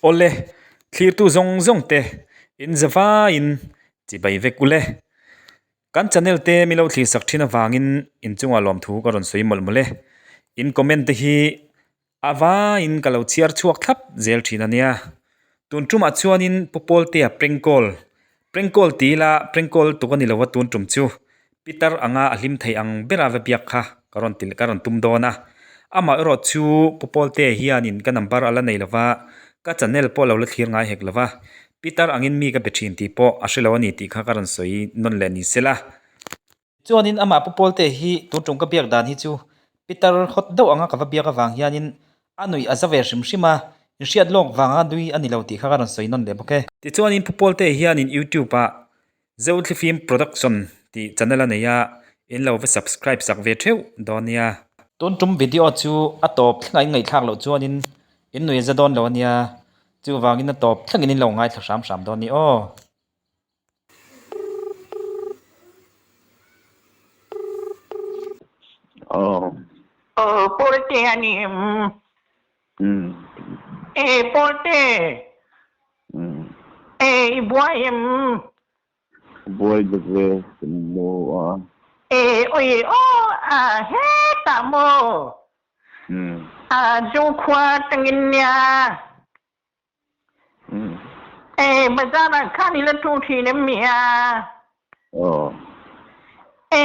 Awle, thlirtu zawng zawng te in zavaiin chibai vek ule. Kan channel te mi lo thlir sak thin avangin inchungah lawmthu ka rawn sawi mawlh mawlh e. In comment te hi a vaiin ka lo chhiar chhuak thlap zel thin a nia. Tun tumah chuanin Pu Pawltea prank call, prank call ti ila prank call tuk a ni lo a tun tum chu Pitar anga a hlim thei ang bera va biak kha ka rawn ti ka rawn tum dawn a. Amah erawh chu Pu Pawltea hianin ka number a la nei lo va, ka channel pawh a lo la thlir ngai hek lo va. Pitar angin mi ka be thin tih pawh a hre lo a ni tih kha ka rawn sawi nawn leh ni sela. Chuanin amah Pu Pawltea hi tun tum ka biak dan hi chu Pitar hawt deuh anga ka va biak avang hianin a nuih a za ve hrim hrim a, inhriat lawk vanga nui a ni lo tih kha ka rawn sawi nawn leh bawk e. Tichuanin Pu Pawltea hianin YouTube-ah Zothlifim Production tih channel a nei a, in lo va subscribe sak ve theuh dawn nia. Tun tum video chu a tawp thlengah in ngaihthlak loh chuanin in nuih a za dawn lo a nia, chuvangin a tawp thlengin in lo ngaithla hram hram dawn ni aw. Aw. Aw Pawlte a ni em? E Pawlte. E i buai em? Buai lo ve ka mu a. E oi aw a hetah maw? A Zokhua tangin nia. E bazar ah khan i la thu thin em mi a? Aw. E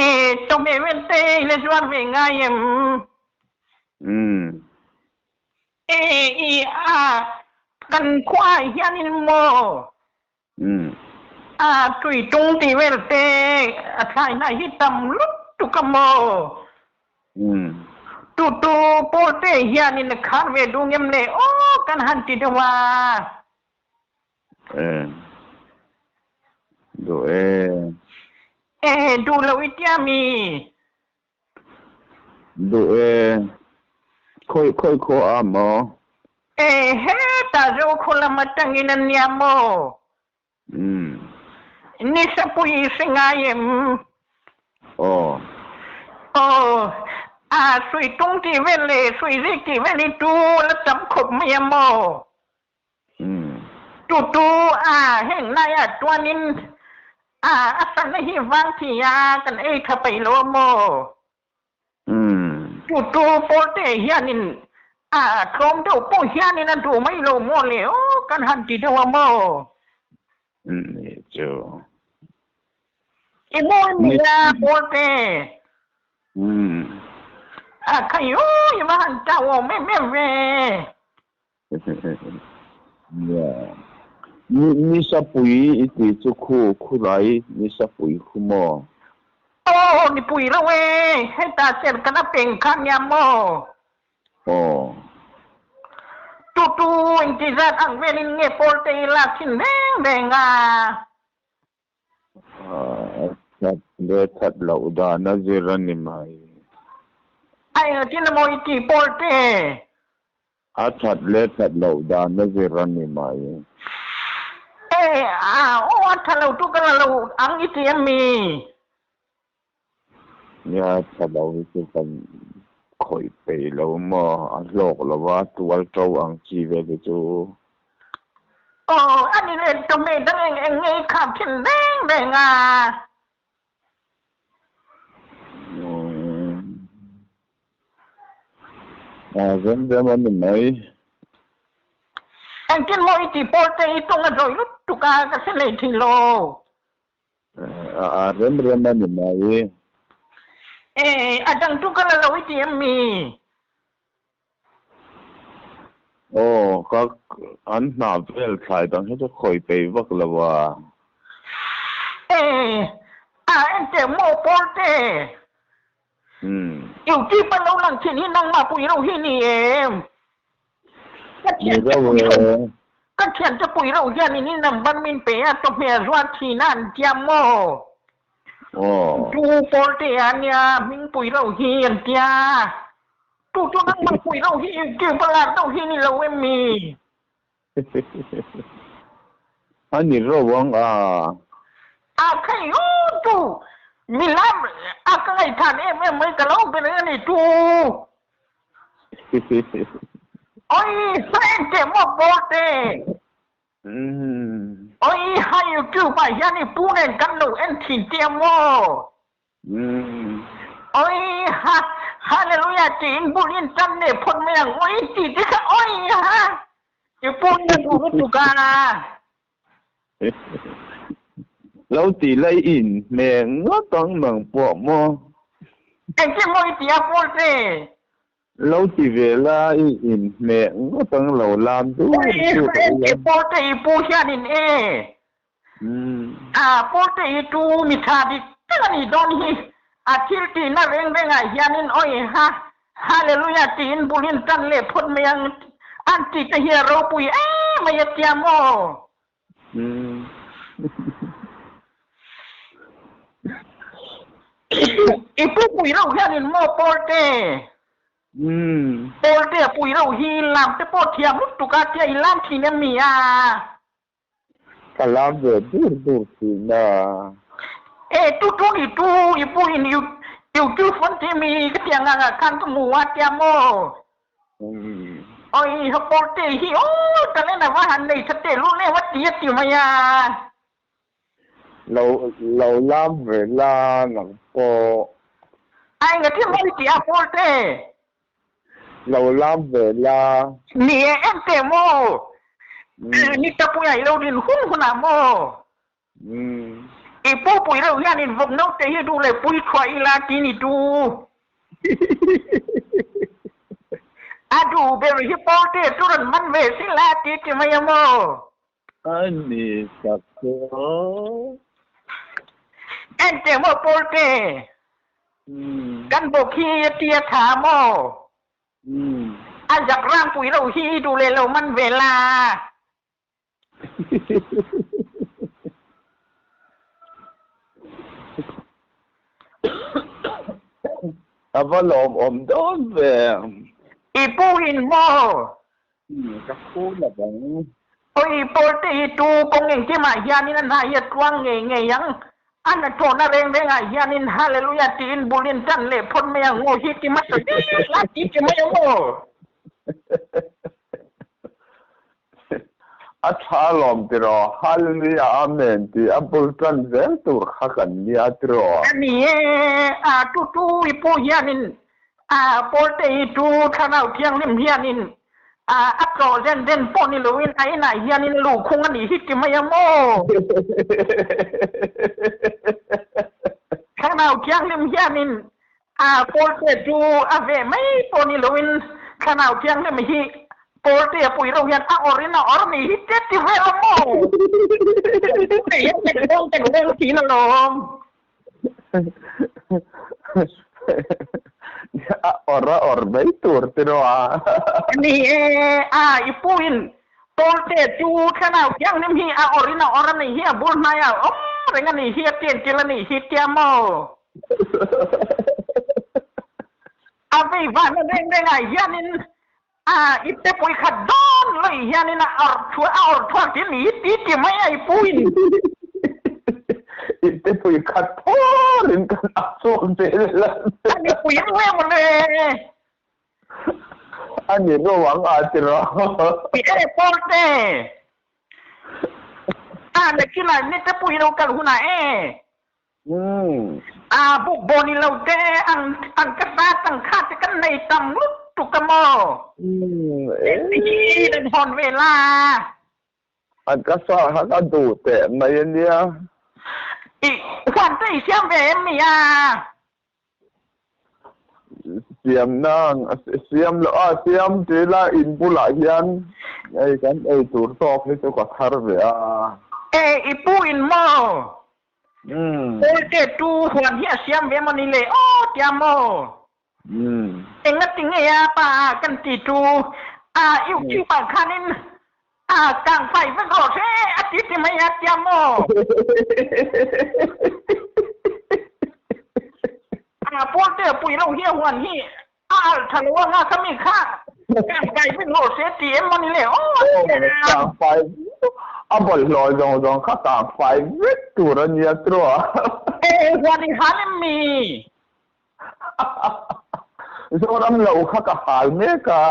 chawhmeh vel te i la zuar ve ngai em? E i a kan khua ah hianin maw? A tui tung tih vel te a thlai hna hi tam lutuk a maw? Tu tu pawl te hianin a khar ve duh ngem le aw kan han ti deuh a. E duh e. E duh lo i tia mi? Duh e. Khawi khawi khaw a maw? E hetah Zokhaw lam atangin a nia maw? Ni sapui i hre ngai em? Aw. Aw. A sui tung tih vel leh sui zik tih vel hi chu la tam khawp mai a maw? Tu tu a heng laiah chuanin a a sana hi vang thi a kan ei tha peih lo a maw? Tu tu pawlte hianin a tlawm deuh pawh hianin a duh mai lo maw le aw kan han ti deuh a maw? Ni chu. I mawi mai a pawlte. A khai aw i va han chau awm em em ve. Yeah. Ni nisapui i tih chu khu khulai nisapui khu maw? Aw nipui lo e, heta cher kan a peng kha nia maw? Aw. Tu tu intizat ang velin nge pawl te i lak thin reng reng a? A that leh that loh dan a zir a ni mai. A engtin emaw i tih pawl te? A that leh that loh dan a zir a ni mai. E, a aw a tha lo chu ka la lo ang i ti em mi? Nia, tha lo hi chu kan khawih peih lo maw? A hlawk lo va, tual to ang chi vel hi chu. Aw, a ni leh chawhmeh dang eng eng nge i khap thin reng reng a? A rem rem a ni mai. Engtin maw i tih pawh te i tung a zawi lutuk a, ka hre leh thei lo. A rem rem a ni mai. E, a dang chu ka la lo i ti em mi? Aw, ka an hna vel thlai dang hi chu khawi peih vak lo a. E, a enteh maw pawl te? Youtube a lo lang thin hi nangmah pui ro hi ni em? Ka thian te pui ro, ka thian te pui ro hian in i number min pe a, chawhmeh a zuar thin a an tia maw? Tu pawl te a nia hming pui ro hi an tia. Tu chu nangmah pui ro hi youtube a lak deuh hi ni lo em mi? A ni ro ang a. A khai u tu mi lam a ka ngaihthlan em em mai ka lo be reng a ni tu. Oi ha ente maw Pawlte? Oi ha YouTube ah hian i pu nen kan lo en thin che a maw? Oi ha Hallelujah tiin bul in tan leh phawt mai ang oi tih te kha oi ha i pu in a duh lutuk a. Lo ti lai in hmel ngawt ang nang pawh maw? Engtin maw i ti a Pawlte? Lo ti ve la i in hmeh ngawt ang lo lam dur dur ula. Oi Pawlte i pu hianin e. A Pawlte i tu mi tha dik tak a nih dawn hi. A thil tihna reng rengah hianin oi ha Hallelujah tiin bulin tan leh phawt mai ang an tih te hi a ropui em mai a tia maw? I pu pui reuh hianin maw Pawlte? Pawlte a pui reuh hi lam te pawh thiam lutuk a tia i lam thin em mi a? Ka lam ve dur dur thin a. E tu tu ni tu i pu in YouTube an ti mi ka ti ang ang ah khan ka hmu a tia maw? Oi ha Pawlte hi aw talent a va han nei tha teh luh leh va ti a ti mai a. Lo lo lam ve la nang pawh. A enga thil mai tih a Pawlte. Lo lam ve la. Ni e em teh maw? Ni tapuia i lo din hun hunah maw? I pu pui reuh hian in vawk naute hi duh leh pui thuah ila ti ni tu. A duh ber hi Pawlte chu rawn man ve si la ti ti mai a maw? A ni tak chu. Enteh maw Pawlte? Kan bawk hi a ti a tha maw? A zak rang pui reuh hi i duh leh lo man ve la. A va lawmawm dawn ve. I pu in maw? Ka phu lo ang. Oi Pawlte hi tu kawng engkimah hianin a hna hi a tluang ngei ngei ang. A hnathawhna reng rengah hianin Hallelujah tiin bulin tan leh phawt mai ang aw hi ti hmasa zel a ti ti mai ang aw. A tha lawm tiraw? Hallelujah Amen tih a bul tan zel tur kha kan nia tiraw? A ni e, a tu tu i pawh hianin a Pawlte hi tu Thlarau Thianghlim hianin a a tlawh zen zen pawh ni loin a inah hianin luhkhung a nih hi ti mai a maw? Thlarau Thianghlim hianin A Pawlte chu a ve mai pawh ni loin Thlarau Thianghlim hi Pawlte a pui reuh hian a awr in a awr ni hi che ti vel a maw? Hei hian kan kawng kan rel thin alawm. A awr a awr mai tur ti rawh a. Ni e, a i pu in Pawlte chu Thlarau Thianghlim hi a awr in a awr a nih hi a bul hnaiah a awm reng a nih hi a chenchilh a nih hi tia maw? A vei vahna reng rengah hianin a ipte pui khat dawn lawih hianin a awrh chhuah a awrh chhuak tih a ni hi ti ti mai a i puin. Ipte pui khat phawrin kan a chhuak zel a. A ni pui ang em le. A ni ro ang a ti ro. I e Pawlte. A nakinah nite pui lo kal hunah e. A buk bawn i lo te ang ang ka sa tang kha te kan nei tam lutuk a maw? Hi nan hawn ve la. An ka sa kha ka duh teh mai a nia. I huan te i siam ve em ni a? Siam nang siam lo a siam ti la in bulah hian hei kan ei tur tawk hi chu ka thar ve a. E i pu in maw? Pawlte tu huan hi a siam ve maw ni le aw tia maw? Enga ti nge a pa kan ti tu a YouTube ah khanin a kang fai vek rawh se a ti ti mai a tia maw? A Pawlte pui lo hi a huan hi A alh tha lo anga kha mi kha kang fai vek rawh se ti em mawni le aw a ti a. Kang fai a bawlhhlawh zawng zawng kha kang fai vek tur a nia tiraw a. E huan i hal em mi? Zoram lo kha ka hal mek a.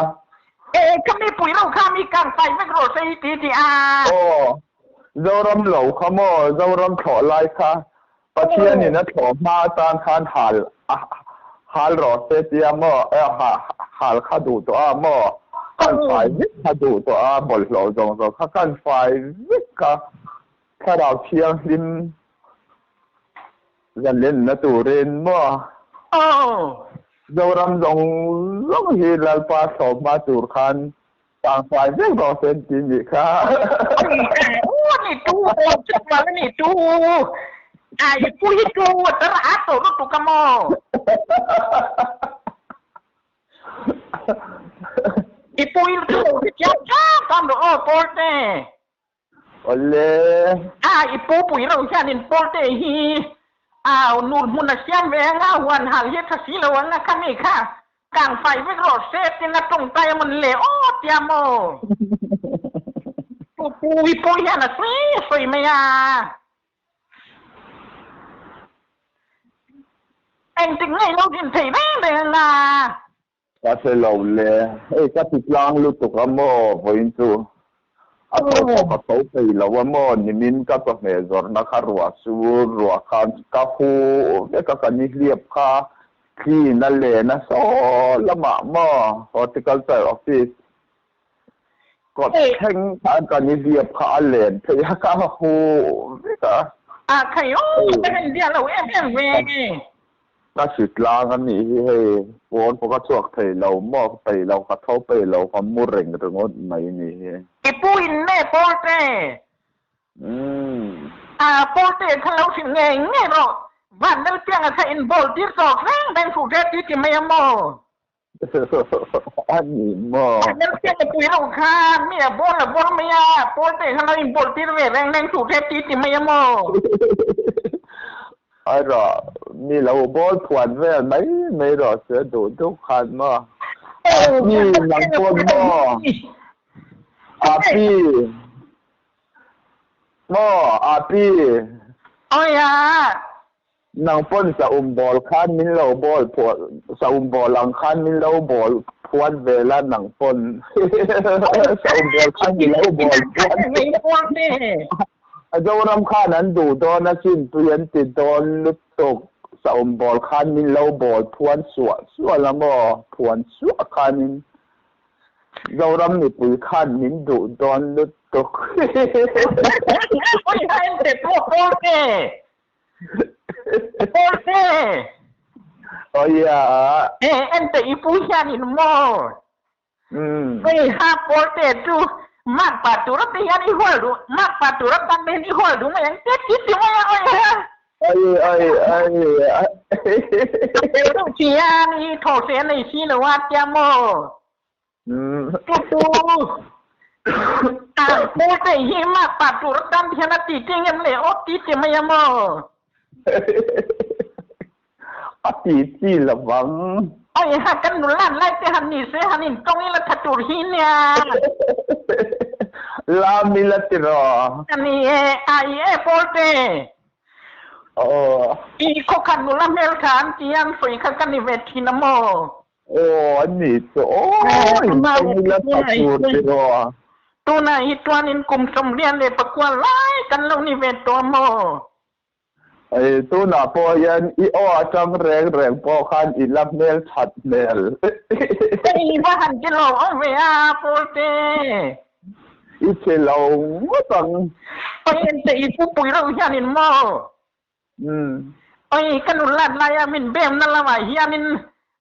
E ka mi pui lo kha mi kang fai vek rawh se i ti ti a. Aw, Zoram lo kha maw, Zoram thlawh lai kha Pathianin a thlawh hma atan khan hal hal rawh se tia maw, hal kha duh tawh a maw, kan fai vek kha duh tawh a, bawlhhlawh zawng zawng kha kan fai vek kha Thlarau Thianghlim zalenna turin maw. Zoram zawng zawng hi Lalpa thlawh hma tur khan Tangfai vek rawh se an ti nih kha. Aw ni tu aw chutmal a ni tu ai pu hi tu tar a to lutuk a maw. I pu hi tu lo hi chiang chiang tam rawh aw Pawlte. Awle. A i pu pui lo hian in Pawlte hi au nur hmun a siam ve anga huan hal hi a tha si lo anga kha mi kha Kang fai vek rawh se tin a tawngtai a mawn le aw tia maw? Pu Pu hi pawh hian a sawi a sawi mai a. Engtik nge ilo din thei reng reng anga? Ka hre lo le. Hei ka ti tlang lutuk a maw vawiin chu. A tho pawh ka tho thei lo a maw? Nimin ka chawhmeh zawrhna kha ruah sur ruah khan ka hu vek a, ka nihliap kha clean a len a saw lamah maw Horticulture Office kawt thleng khan ka nihliap kha a len phei a, ka hu vek a. A khai aw, ka en biak lo em em ve. Ka hri tlang a nih hi hei, pawn pawh ka chhuak thei lo maw, ka peih lo, ka tho peih lo, ka mu reng ringawt mai nih hi. I pu in nge Pawlte? Umm. A, Pawlte kha lo hrilh ngei ngei rawh, Vanlalpianga kha in bawl tir tawk reng reng fuh ve ti ti mai a maw? A ni maw? Vanlalpianga pui ho kha mi a bawl a bawl mai a, Pawlte kha lo in bawl tir ve reng reng fuh ve ti ti mai a maw? Ai rawh, mi lo bawl phuan vel mai mai rawh se duh duh khan maw? Api nang pawn maw? Api maw? Api. Awi a. Nang pawn saum bawl khan min lo bawl phuan, saum bawl ang khan min lo bawl phuan vel a nang pawn. Saum bawl khan mi lo bawl phuan. A Zoram khan an duh dawn a chin tui an ti dawn lutuk. Saum bawl khan min lo bawl phuan suah suah la maw? Phuan suah khanin Zoram mipui khan min duh dawn lutuk. Pawlte! Awia! E ente i pu hianin maw? Hei ha Pawlte chu makpa tura te hian i hual duh, makpa tura tan te hian i hual duh mai ang che ti ti mai a awia! Ai ai ai. A fel deuh si a, ni thaw se a nei si lo a tia maw? Tu tu a Pawlte hi makpa tura tan te hian a ti ti ngem le aw ti ti mai a maw? A ti chi lovang. Oi ha kan nulan lai te han ni se han in tawng ila tha tur hi nia. Lam ila tiraw. A ni e, a i e Pawlte. Aw. I khawkhat nula hmel kha an ti a, an sawi kha ka ni ve thin a maw? Aw an ni chu aw in tawng ila tha tur tiraw. Tunah hi chuanin kum 44 lai kan lo ni ve tawh a maw? Ei, tunah pawh hian i aw atang reng reng pawh khan i la hmel that hmel. Hei va han ti lo awm ve a, Pawlte. I che lo ngawt ang. Oi ente i pu pui reuh hianin maw? Umm. Oi ka nu lat laia min bem na lamah hianin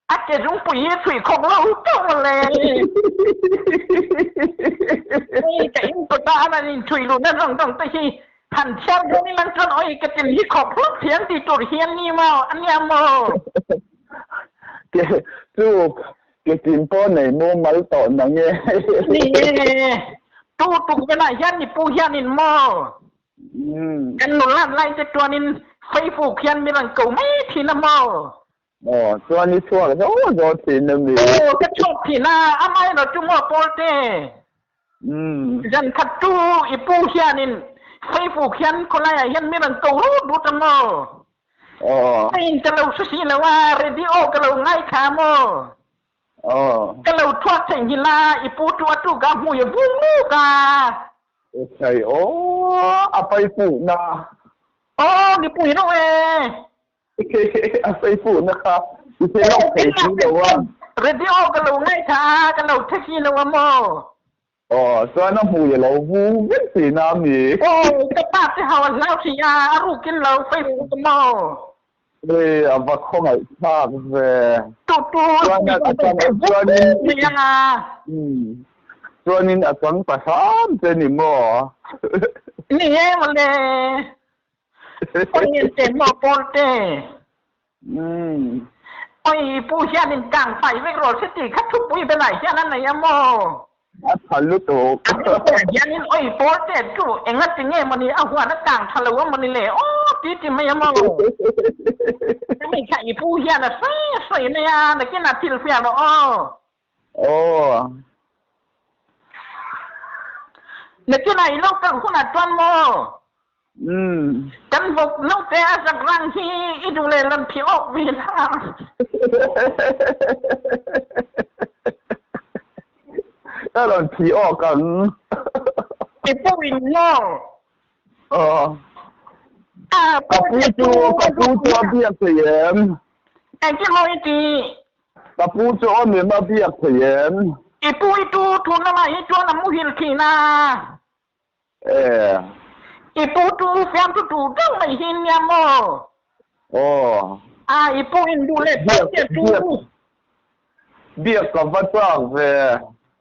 a ke zungpui hi a chhuih khawk lo teuh mawle. Oi ka in kawt a an inchhuih luhna zawng zawng te hi han chhiar dawn ilang chuan oi ka tin hi khawk hlawk thiam tih tur hi a ni maw a nia maw? Ke chu ke tin pawh nei mumal tawh nang e. Ni e, tu tuk velah hian ni pu hianin maw? Kan nulat lai te chuanin Facebook hian mi rawn ko mai thin a maw? Aw, chuan i chhuak zo zo thin a mi? Aw, ka chhuak thin a, amaherawh chu maw Pawlte? Zan khat chu i pu hianin Facebook hian khawlaiah hian mi rawn ko rut rut a maw? Aw. Ka in ka lo hre si lo a, radio ka lo ngaithla maw? Ka lo thuak theihnghilh a, i pu chu a tuk a, hmui a vung nuk a. Hei aw, a pai fuhna. Aw, ni pui reuh e. A pai fuhna kha i hre lawk thei si lo a. Radio ka lo ngaithla a, ka lo hre si lo a maw? Aw, chuan a hmui a lo vu vek tihna a mi? Aw, ka pa te ho a hlau hrih a, a rukin lo fei vut a maw? Hei, a va khawngaih thlak ve. Tu tu a hmui a lo vu vek mai a. Chuanin a chang ta hram che ni maw? Ni e mawle, Onion te maw Paul te? Oi, pu hianin kang fai vek rawh se tih kha thupui belai hian a nei a maw? A tha lutuk. A thupui hianin oi pawl te chu enga ti nge mawni a huan a kang tha lo a mawni le aw ti ti mai a maw? Hemi kha i pu hian a sawi a sawi mai a, nakinah thil fiah rawh aw. Aw. Nakinah i lo kal hunah chuan maw? Kan vawk naute a zak rang hi i duh leh lam phih awk ve la. Ka rawn phih awk ang. I pu in maw? Aw. Ka pu chu ka pu chu a biak thei em? Engtin maw i tih? Ka pu chu awm em a biak thei em? I pu i tu thun lamah hi chuan a muhil thin a. E. I pu chu fiamthu tur deuh mai hi nia maw? Aw. A, i pu in duh leh pawl te chu. Biak ka va chak ve.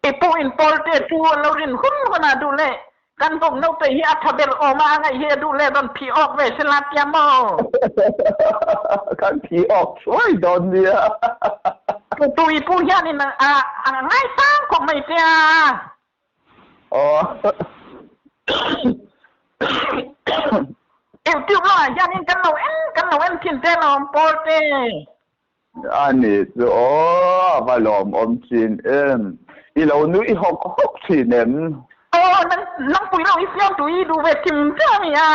I pu in pawl te chu a lo rin hun hun a duh leh kan vawk naute hi a tha ber awm a, a ngaih hi a duh leh rawn phih awk ve se la tia maw? Kan phih awk thuai dawn nia. Tu i pu hianin a ngaisang khawp mai tia. Aw. Youtube lamah hianin kan lo en kan lo en thin te lawm pawl te. A ni chu aw a va lawmawm thin em. I lo nui hawk hawk thin em? Aw nang nangpui lo i siam tu i duh ve thim che a ni a.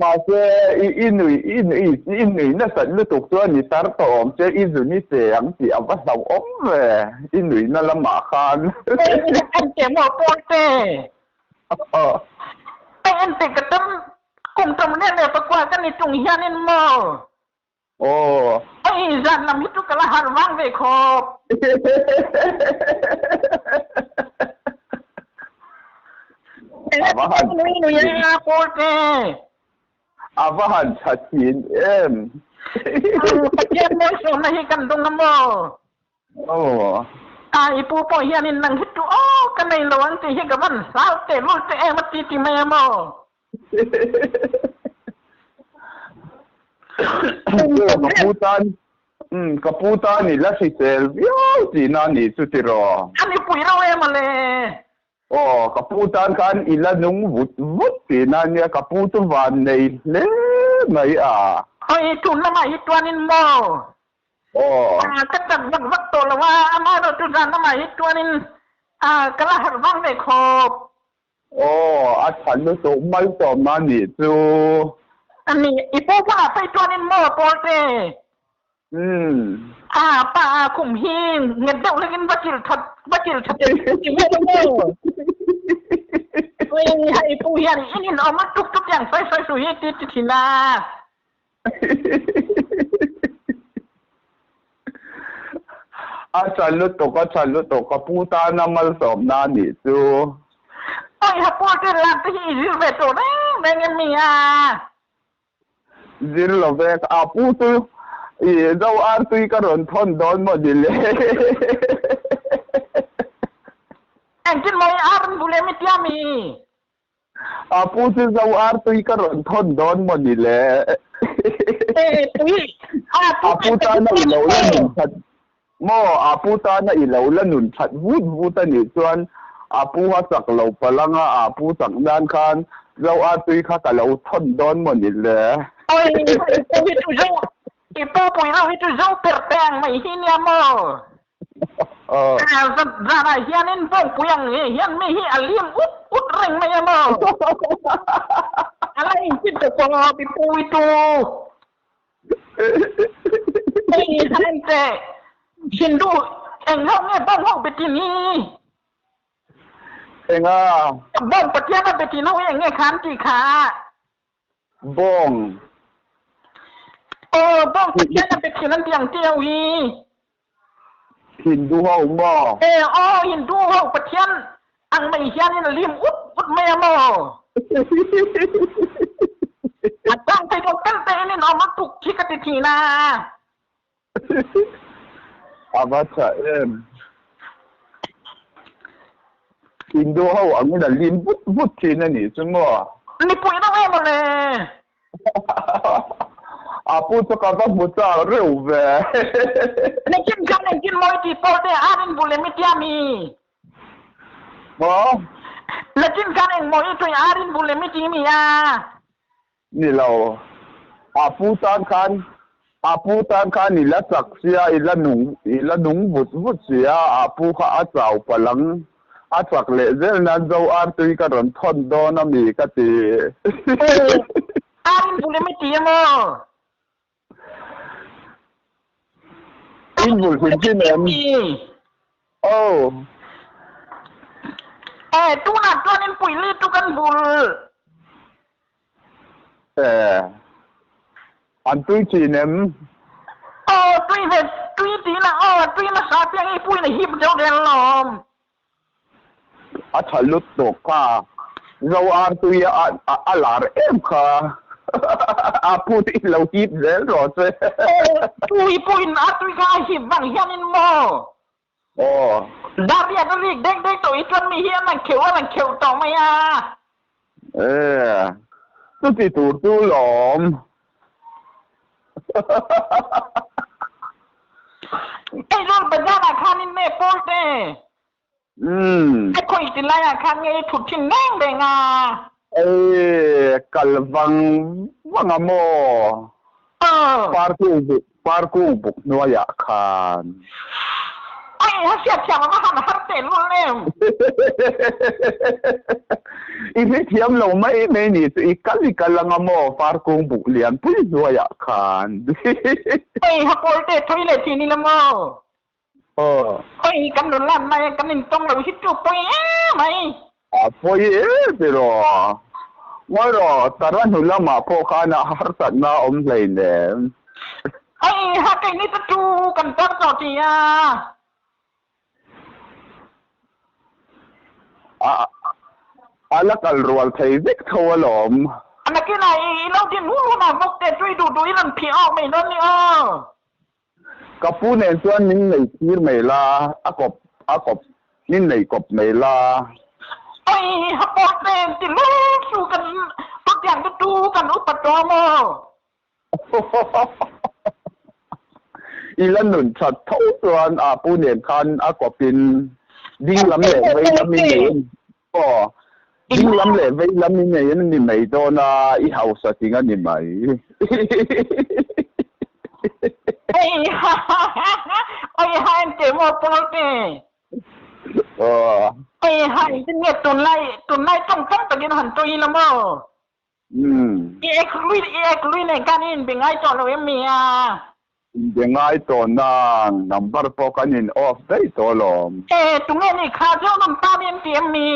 Mahse i i nui i nui i nui nasat lutuk chuan i tar tawh awm che i zun i che ang tih a va hlauhawm ve i nuihna lamah khan. En teh maw pawn te. Hei en teh ka tam kum tam leh leh pakua ka ni tung hianin maw. Aw. Hei zan lam hi chu ka la harh vang ve khawp. A va han Nui nui a pawl te. A va han tha thin em. Pathian mawlsawmna hi kan dawng a maw? Aw. A i pu pawh hianin nang hi chu aw ka nei lo ang tih hi ka van hlau teh lul teh em a ti ti mai a maw? Ka pu tan ka pu tan i la hrisel viau tihna a nih chu tiraw? A nipui lo em a le. Aw, ka pu tan khan i la nung vut vut tihna a nia, ka pu chu van nei hle mai a. Hawi tun lamah hi chuanin maw? Aw. Ka chak vak vak tawh lo a, amaherawhchu chu zan lamah hi chuanin ka la harh vang ve khawp. Aw, a tha lutuk malsawmna a nih chu. A ni, i pu hmunah phei chuanin maw Pawlte? Umm. A, pa a khum hi nghet deuh hlekin va kil that, va kil that ti ve lo maw? Ui, hei pu hian in in awm a tuk tuk yang sawi sawi su hi ti ti thin a. A tha lutuk, a tha lutuk, ka pu tana malsawmna a nih chu. Oi ha pawl te lak te hi i zir ve tawh reng reng em mi a? Zir lo ve, a pu chu i zo artui ka rawn thawn dawn maw ni le. Engtin maw i ar an bu lem i tia mi? A pu chu zo artui ka rawn thawn dawn maw ni le? A pu tana i lo la nun that maw? A pu tana i lo la nun that vut vut a nih chuan a pu a chak lo palh anga a pu chak nan khan zo artui kha ka lo thawn dawn maw ni le? Oi, i pu hi chu zo, i pu pui lo hi chu zo per te ang mai hi nia maw? Zanah hianin bawngpui ang nge hian mi hi a lim ut ut reng mai a maw? A la inchit ta pawh i pu i tu. Hei han teh Hindu Eng ho nge bawng ho betin hi? Enga? Bawng Pathian a betin ho hi eng nge kha an tih kha? Bawng. Aw, bawng Pathian a bethin an ti ang tih ho hi. Hindu ho maw? E, aw, Hindu ho Pathian ang mai hianin a lim ut ut mai a maw? A chang phei chuan tel tein in awm a tuk khi ka ti thin a. A va tha em. Hindu ho angin a lim vut vut thin a nih chu maw? Mipui deuh em aw le. A pu chu ka va hmu chak reuh ve. Nikin khan engtin mawi tih pawh te a rin bul em i tia mi? Maw? Nikin khan eng mawi tui a rin bul em i ti mi a? Ni lo. A pu tan khan a pu tan khan i la chak sia, i la nung i la nung vut vut sia, a pu kha a chau palh ang. A chak leh zel nan zo ar tui ka rawn thawn dawn a mi ka ti. Aw, ar in bul em i ti em aw? In bul hrim hrim em? Aw. E, tunah chuan in pui li chu kan bul. E, an tui thin em? Aw, tui ve, tui tih na, aw, tui nasa piang i puiin a hip deuh reng alawm. A tha lutuk kha. Zo ar tui a a lar em kha. A pu i lo hip zel rawh che. Aw, tui pawhin ar tui kha a hip vang hianin maw? Aw. Dariat a rik dek dek tawh hi chuan mi hi an han kheuh an han kheuh tawh mai a. E, chuti tur chu lawm. Aizawl bazar ah khan in nge pawl te? Umm. A khawi ti lai ah khan nge i thut thin reng reng a? E, kal vang vang a maw? Aw. Parkung buk Parkung buk hnuaiah khan. Oi, a hriat thiam a va han har teh lul em. I hrethiam lo mai mai ni chu i kal i kal anga maw Parkung buk lian pui hnuaiah khan. Oi, ha pawl teh thawi leh thin ila maw? Aw. Oi, kan rawn lan mai a, kan intawng lo hi chu pawi em mai. A pawi em tiraw? Ngawi rawh, Tara hnu lamah pawh khan a harsatna a awm hleinem. Hei ha keini te chu kan tar tawh ti a. A a la kal rual thei vek tho alawm. A nakinah i lo din hun hunah vawk te chu i duh duh i rawn phih awk mai dawn ni aw. Ka pu nen chuan min nei tir mai la, a kawp a kawp min nei kawp mai la. Oi ha pawh te ti lul chu kan chutiang te chu kan upa tawh maw? I la nun that tho chuan a pu nen khan a kawp in ding lam leh vei lam in nei Aw, ding lam leh vei lam i nei an ni mai dawn a, i hausa ting a ni mai. Oi ha ha ha ha, oi ha en teh maw Paul te. Aw. Oi ha engtin nge tunlai tunlai tawng tawng takin han tawi la maw? Umm. I ek lui i ek lui nen khan i inbe ngai tawh lo em mi a? Inbe ngai tawh nang, number pawh kan in off daih tawh alawm. E, tunge nih kha Zonun tan i an ti em mi?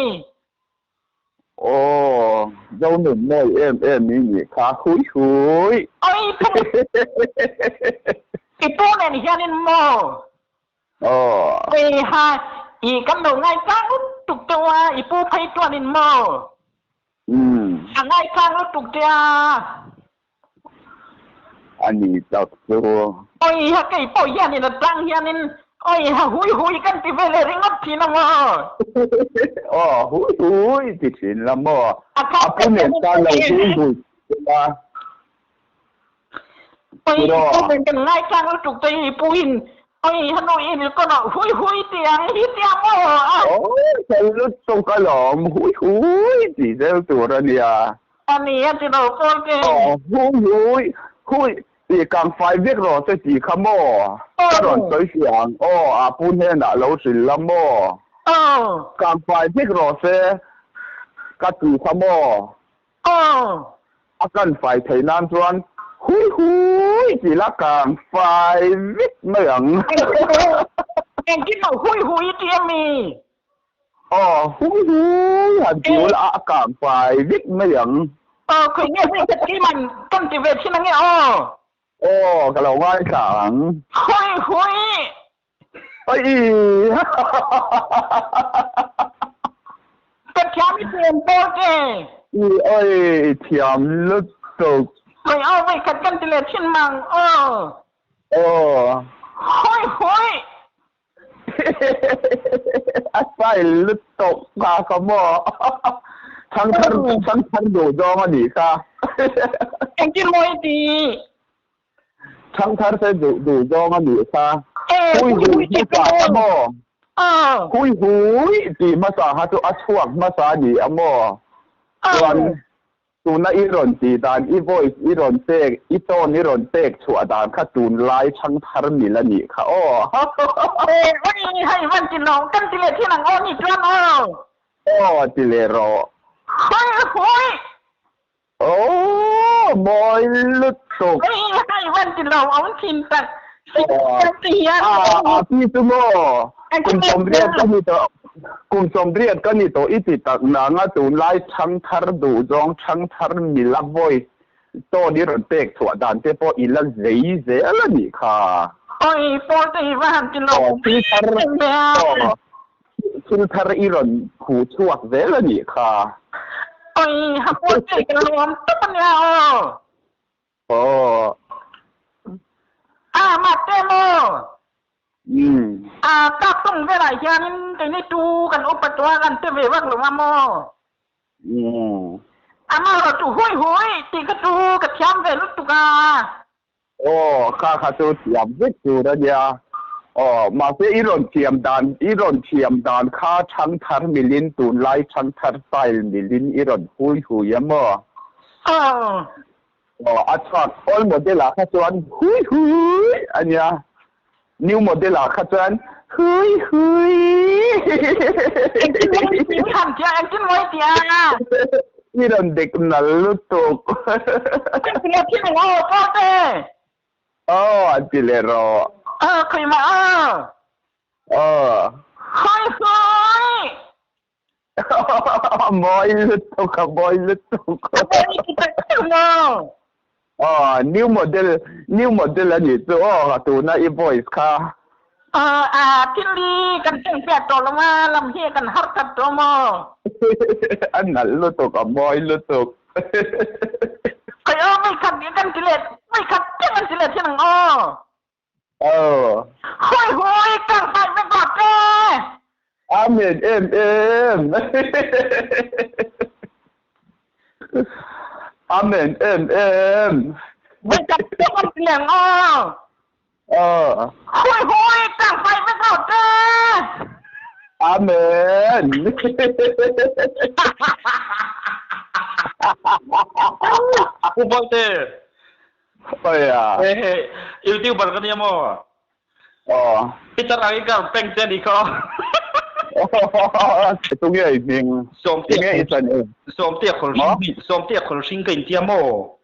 Aw, Zonun mawi em em i nih kha, hui hui. Oi, phung i pu nen hianin maw? Aw. Oi ha, i kan lo ngai tlang lutuk teuh a, i pu phei chuanin maw? Umm. A ngaithlang lutuk che a. A ni tak chu. Oi ha kei pawh hianin a tang hianin oi ha hui hui kan ti ve leh ringawt thin a maw? Aw hui hui ti thin la maw? A kha A pu nen khan lo hui hui thin a. Oi i pu nen kan ngaithlang lutuk che i pu in oi ha nu in kawn ah hui hui ti ang hi tia maw? Aw fel lutuk alawm hui hui tih zel tur a nia. A ni a ti lo pawl te. Aw hui hui hui tih kang fai vek rawh che tih kha maw? Ka rawn sawi fiah ang aw a pu hnenah lo hrilh la maw? Aw. Kang fai vek rawh se ka tih kha maw? Aw. A kan fai theih nan chuan hui hui tih la kang fai vek mai ang. Engtin maw hui hui i ti ami? Aw, hui hui han ti ula a kang fai vek mai ang. Aw, khawi nge hui khat keiman kan ti ve thin ange aw. Aw, ka lo ngaithla ang. Hui hui. Oi! Ka thiam i thiam pawl che. I oi, i thiam lutuk. Khawi aw vei khat kan ti leh thin mang aw. Aw. Hui hui. A style lutuk kha ka maw. Thangthar thangthar duh zawng a nih kha. Engtin maw i ti? Thangthar te duh duh zawng a nih kha. Hui hui hmasa kha maw? Hui hui tih hmasa kha chu a chhuak hmasa a ni a maw? Chuan tuna i rawn tih dan, i voice i rawn pek, i tone i rawn pek chhuah dan kha tunlai thangthar mil a nih kha aw. Ui hei van ti lo, kan ti leh thin ang aw ni chuan aw. Aw ti leh rawh. Hui hui. Aww mawi lutuk. Hei hei van ti lo awm thin tak siam te hian. A a pi chu maw kum sawmriat ka ni tawh kum sawmriat ka ni tawh i ti tak nanga tunlai thangthar duh zawng thangthar mila voice tone i rawn pek chhuah dan te pawh i la zei zel a nih kha. Oi pawl te hi va han ti lo thil thar Thil thar i rawn phu chhuak zel a nih kha. Oi, ha pawl che ka lawm tawp a nia aw. Aw. A mah te maw? Umm. A tak tung velah hianin keini tu kan upa tua kan ti ve vak lo a maw? Umm. Amaherawh chu hui hui tih kha chu ka thiam ve lutuk a. Aw, kha kha chu thiam vek tur a nia. Aw, mahse i rawn thiam dan, i rawn thiam dan kha thangthar milin tunlai thangthar style milin i rawn hui hui a maw? Aw. Aw, a chhuak old model ah kha chuan hui hui a nia. New model ah kha chuan hui hui. Engtin mawi ti han tia, engtin mawi tia. I rawn dek nal lutuk. Kan ti leh thin ang aw pawh te. Aw an ti leh rawh. Aw khawi mah aw. Aw. Hui hui. Mawi lutuk a mawi lutuk. A mawi ti tak tak maw? Aw new model new model a nih chu aw a tuna i voice kha. Aw a thil hi kan teng piah tawh lo a lam hi kan har that tawh maw? A nalh lutuk a mawi lutuk. Khawi aw mei khat kan ti leh mei khat teng an ti leh thin ang aw. Aw. Hawi hawi kar fai vek rawh che. Amen em em. Amen em em. Voi khat tuk an ti leng aw. Aw. Hawi hawi kar fai vek rawh che. Amen. Pu Balte. Oi a. He YouTuber ka nia maw? Aw. Peter ang i kar peng che ni kha. Tunge i hming? Tunge i chan e? Sawmtea khawlhring Sawmtea khawlhring ka intia maw?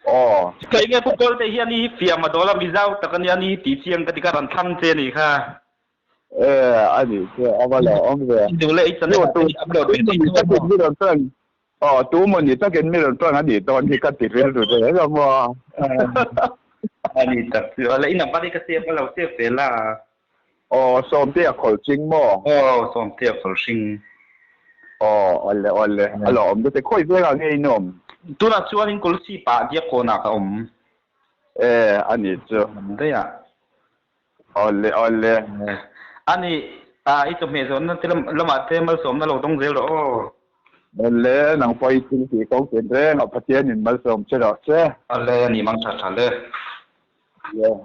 Aw. Ka enge pu Kawlte hian i fiam a dawl a Mizo tak ania ni tih chiang ka ti ka rawn thlang che ni kha. E a nih chu a va lo awm ve. Duh leh i channel ah te hi upload ve thei chu maw? Aw, tu maw ni takin mi rawn tawng a nih dawn hi ka ti rilru reng a maw? A ni tak chu. Awle, i number hi ka save a lo save ve la. Aw, Sawmtea Khawlhring maw? Aw, Sawmtea Khawlhring. Aw, awle awle, a lo awm deuh te. Khawi vengah nge in awm? Tunah chuan in Kawlsip ah Diakkawnah ka awm. E, a ni chu. Awm daih a. Awle awle. A ni, i chawhmeh zawnna te lamah te malsawmna lo dawng zel rawh aw. Awle, nang pawh i thil tih ko ken reng a, Pathianin malsawm che rawh che. Awle, a ni mang tha tha le. Yeah.